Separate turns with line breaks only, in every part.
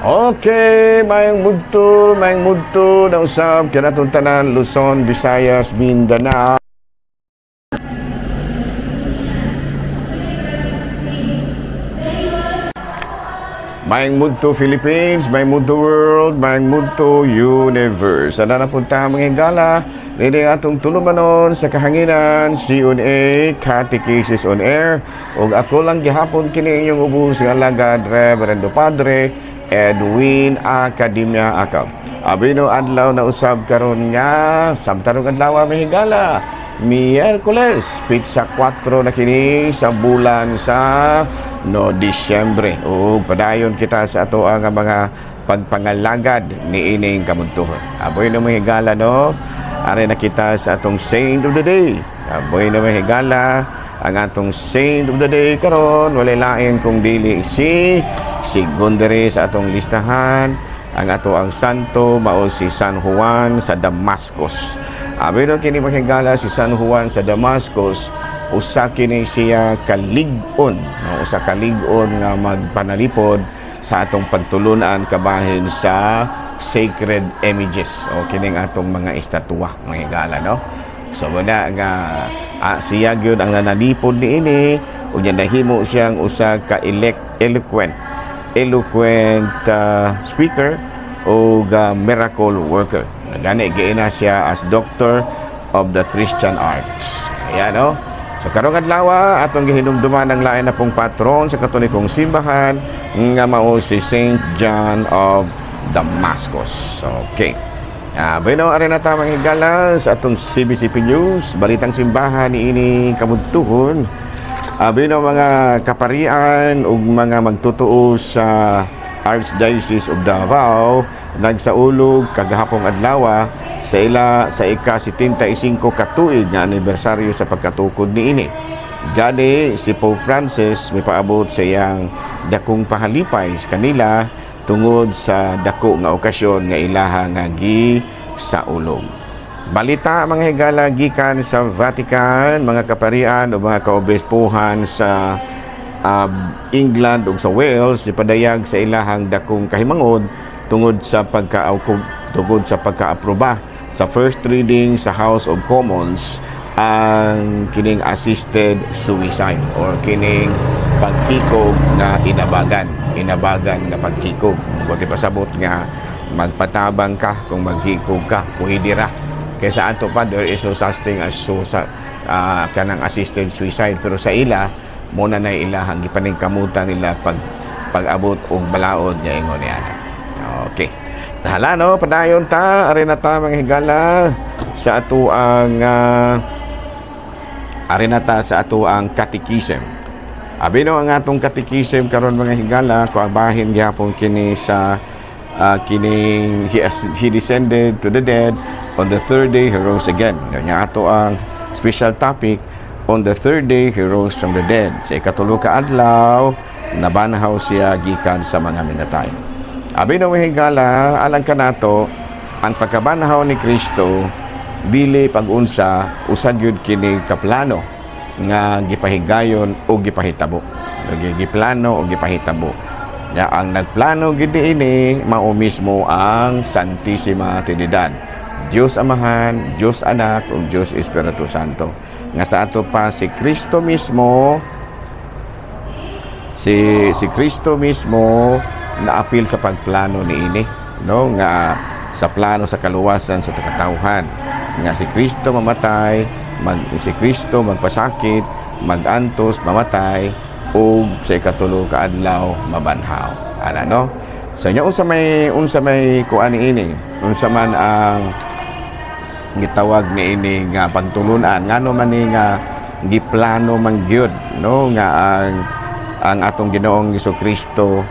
Okay, maayong mudto na usab kanatong tanan, Luzon, Visayas, Mindanao. Maayong mudto Philippines, maayong mudto world, maayong mudto universe. Sana napunta mga higala, nini atong tulumanon sa kahanginan, CONA, Catechesis on Air. Ug ako lang gihapon kini inyong ubos nga alagad, Reverendo Padre Edwin Academia Acab. Abino adlaw na usab karon nga samtang adlaw, mga higala, Miyerkules, petsa 4 na kini sa bulan sa no Disyembre. Ug padayon kita sa ato ang mga pagpangalagad niining kamuntuhon. Aboy na, mga higala, no. Ari na kita sa atong Saint of the Day. Aboy na, mga higala, ang atong Saint of the Day karon walay lain kung dili si Sigundere sa atong listahan. Ang ato ang santo mao si San Juan sa Damascus. Abi no kini, mga higala, si San Juan sa Damascus, usa kini siya kalig-on, no? Usa kalig-on nga magpanalipod sa atong pagtulunan kabahin sa sacred images o kining atong mga estatwa, mga higala, no? So wala nga siya gyud ang nanalipod niini. Unya nahimo siyang usa ka eloquent eloquent speaker o miracle worker. Gani giina siya as Doctor of the Christian Arts. Ayan, no? So karong adlaw atong gihinumduman ang lain na pong patron sa Katolikong simbahan nga mao si Saint John of Damascus. Okay. Bueno, ari na ta, mga higala, sa atong CBCP News, balitang simbahan niini kamuntuhon. Bueno, mga kaparian ug mga magtutuo sa Archdiocese of Davao nagsaulog kagahapong adlaw sa ila sa ika-75 katuig nga anibersaryo sa pagkatukod niini. Gani si Pope Francis may paabot sa iyang dakong pahalipay sa kanila tungod sa dako nga okasyon nga ilaha nga gi saulog. Balita, mga higala, gikan sa Vatican, mga kaparian o mga kaobispuhan sa England ug sa Wales gipadayag sa ilahang dakong kahimangod tungod sa pagka-aproba sa first reading sa House of Commons ang kining assisted suicide or kining pagkikog nga inabagan, inabagan nga pagkikog. Buti pasabot nga magpatabang ka kung maghikog ka, pwede ra. Kaysa ato pa, there is no such thing as suicide, kanang assisted suicide, pero sa ila mo na na ilahang gipaningkamutan nila pag pag-abot og balaod nga ingon niya. Okay. Hala, no, padayon ta, ari na ta, mga higala, sa ato ang ari na ta sa ato ang catechism. Abi no ang atong catechism karon, mga higala, ko bahin gihapon kini sa kining he descended to the dead, on the third day he rose again. Nya ato ang special topic, "On the third day he rose from the dead." Sa ikatulo ka adlaw nabanhaw siya gikan sa mga minatay. Abi no, higala, alang kanato ang pagkabanhaw ni Kristo dili pag-unsa, usa gyud kini ka plano nga gipahigayon o gipahitabo. Giplano o gipahitabo. Ya, ang nagplano gid ini mao mismo ang Santissima Trinidad. Dios Amahan, Dios Anak ug Dios Espiritu Santo. Nga sa ato pa si Kristo mismo naapil sa pagplano niini, no, nga sa plano sa kaluwasan sa katawhan nga si Kristo mamatay, si Kristo magpasakit, magantos, mamatay ug sa ikatulo ka adlaw mabanhaw. Ana, no? Sa inyo, unsa may kuan niini, unsa man ang gitawag niini nga pagtulunan, ngano man ni nga giplano man gyud, no, nga ang atong Ginoong Kristo,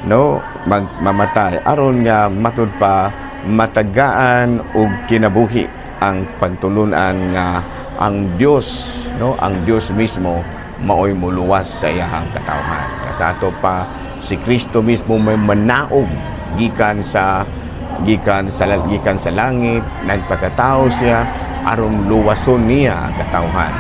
no, magmamatay aron nga matud pa matagaan og kinabuhi ang pagtulunan nga ang Dios, no, ang Dios mismo maoy muluwas sa iyahang katawhan. Sa ato pa si Kristo mismo may manaog gikan sa langit, nagpakatao siya aron luwason niya ang katawhan.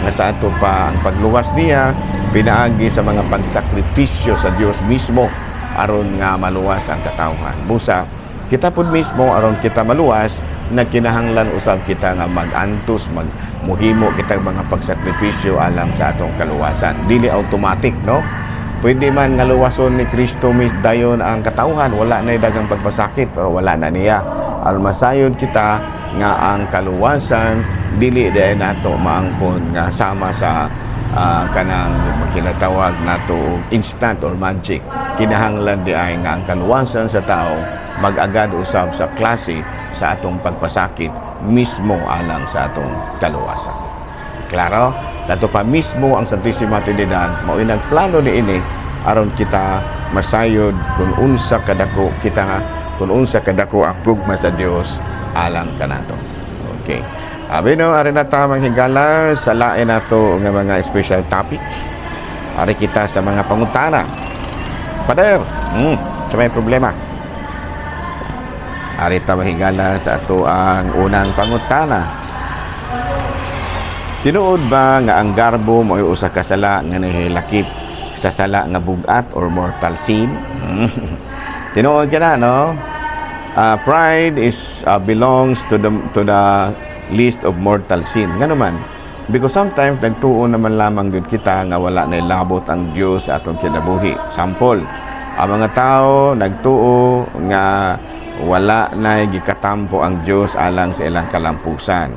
Nga sa ato pa ang pagluwas niya pinaagi sa mga pagsakripisyo sa Dios mismo. aron nga maluwas ang katawhan. Busa kita pud mismo, aron kita maluwas, nagkinahanglan usab kita nga mag-antos, mag muhimo kita mga pagsakripisyo alang sa atong kaluwasan. Dili automatic, no? Pwede man nga luwason ni Kristo mis dayon ang katawhan, wala na dagang pagpasakit, pero wala na niya. Aron masayod kita nga ang kaluwasan dili diay nato maangkon nga sama sa kanang kinatawag nato og instant or magic. Kinahanglan di ay nga ang kaluwasan sa tao mag-agad usab sa klase sa atong pagpasakit mismo alang sa atong kaluwasan. Klaro? Sa ato pa mismo, ang Santissima Trinidad mao'y nagplano niini aron kita masayod kung unsa kadako kita, kung unsa kadako ang gugma sa Dios alang kanato. Okay. Abi no, ari na ta, mga higala, sa lain nato nga mga special topic. Ari kita sa mga pangutana. Pader, sa may problema. Ari ta, mga higala, sa ato ang unang pangutana. Tinuod ba nga ang garbo mo usa ka sala nga nahilakip sa sala nga bugat or mortal sin? Tinuod ka na, no? Pride is belongs to the list of mortal sin. Ngano man? Because sometimes nagtuo naman lamang gyud kita nga wala na labot ang Dios sa atong kinabuhi. Sample, ang mga tao nagtuo nga wala na gikatampo ang Dios alang sa ilang kalampusan.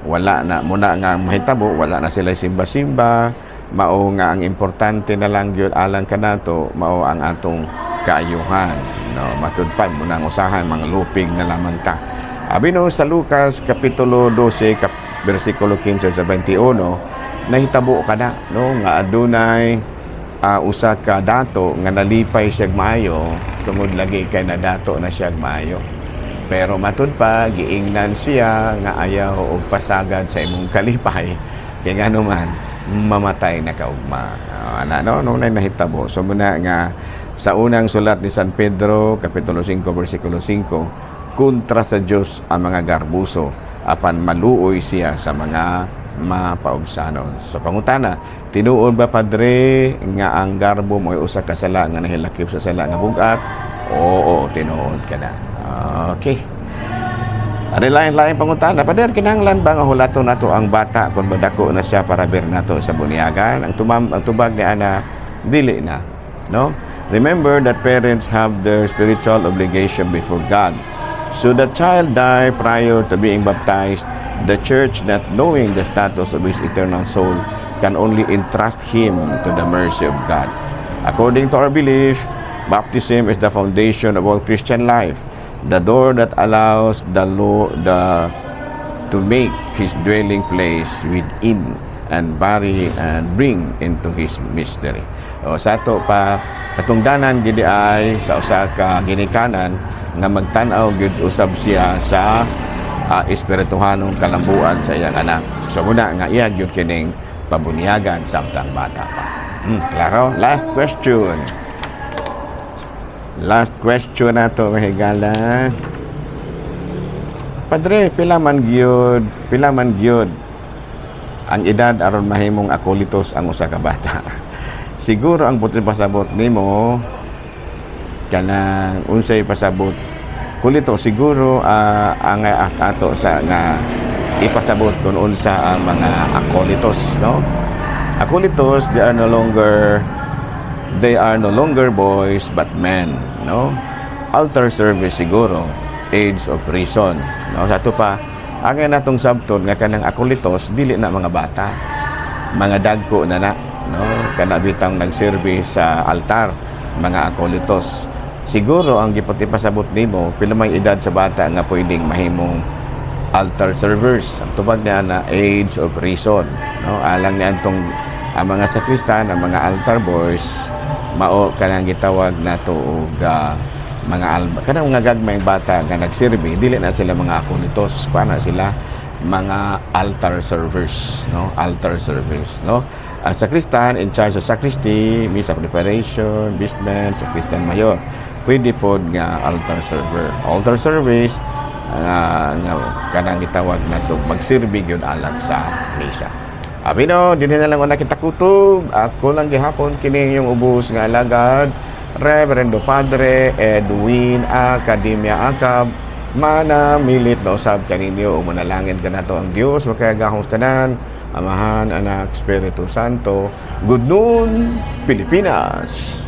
Wala na muna nga mahitabo, wala na sila simba-simba, mao nga ang importante na lang gyud alang kanato mao ang atong kaayuhan, no? Matud pa mo nang usahan mga lupig na lamang ta. Abi no, sa Lucas kapitulo 12 bersikulo 15 sa 21, nahitabo kana, no, nga adunay usa ka dato nga nalipay siya maayo tungod lagi kay nadato na siya maayo. Pero matud pa giingnan siya nga ayaw og pasagad sa imong kalipay kay ngano man mamatay na kaugma. Ana, no, no na nahitabo. So muna nga sa unang sulat ni San Pedro kapitulo 5 bersikulo 5, kontra sa Dios ang mga garbuso, apan maluoy siya sa mga mapaubsanon. Sa pangutana, tinuod ba, Padre, nga ang garbo mo ay usa ka sala nga nahilakip sa sala nga bugat? Oo, tinuod ka na. Okay. Ari lain-lain pangutana. Pader, kinahanglan ba nga hulaton nato ang bata kung madako na siya para ber nato sa bunyagan? Ang tubag ni ana, dili na, no? Remember that parents have their spiritual obligation before God. So the child die prior to being baptized, the church, not knowing the status of his eternal soul, can only entrust him to the mercy of God. According to our belief, baptism is the foundation of all Christian life, the door that allows the Lord to make his dwelling place within and body and bring into his mystery. O, sa ato pa, katungdanan gidi ay sa usa ka ginikanan nga magtan-aw gyud usab siya sa espirituhanong kalambuan sa iyang anak. So muna nga iya gyud kining pabunyagan samtang bata pa. Klaro? Last question. Last question nato, mga higala. Padre, pila man gyud ang edad aron mahimong akolitos ang usa ka bata? Siguro ang buot pasabot nimo kanang unsay pasabot kulito, siguro ang ato sa nga ipasabot kung unsa ang mga akolitos, no? Akolitos, they are no longer boys but men, no? Altar service, siguro age of reason, no? Sa ato pa, ang natong sabton nga kanang akolitos dili na mga bata, mga dagko na na, no? Kana bitang nagserbi sa altar, mga akolitos. Siguro ang gipatipasabot nimo, pila may edad sa bata nga pwedeng mahimong altar servers? Ang tubag niya na, age of reason, no? Alang niya antong ang mga sakristan, ang mga altar boys, mao kanang gitawag nato og mga alba, kanang mga gagmayng bata nga nagserbi, dili na sila mga akolitos, kuan na sila, mga altar servers, no? Altar servers, no? Ang sakristan in charge sa sacristy, misa preparation, vestment, sakristan mayor, pwede pod nga altar server. Altar service nga kanang gitawag nato magserbi gyud alang sa misa. Abi no, dinhi na lang una kita kutob. Ako lang gihapon kini yung ubos nga alagad. Reverendo Padre Edwin Academia Acab, manamilit na usab kaninyo ug manalangin kanato ang Dios makagagahom tanan, Amahan, Anak, Espiritu Santo. Good noon, Pilipinas.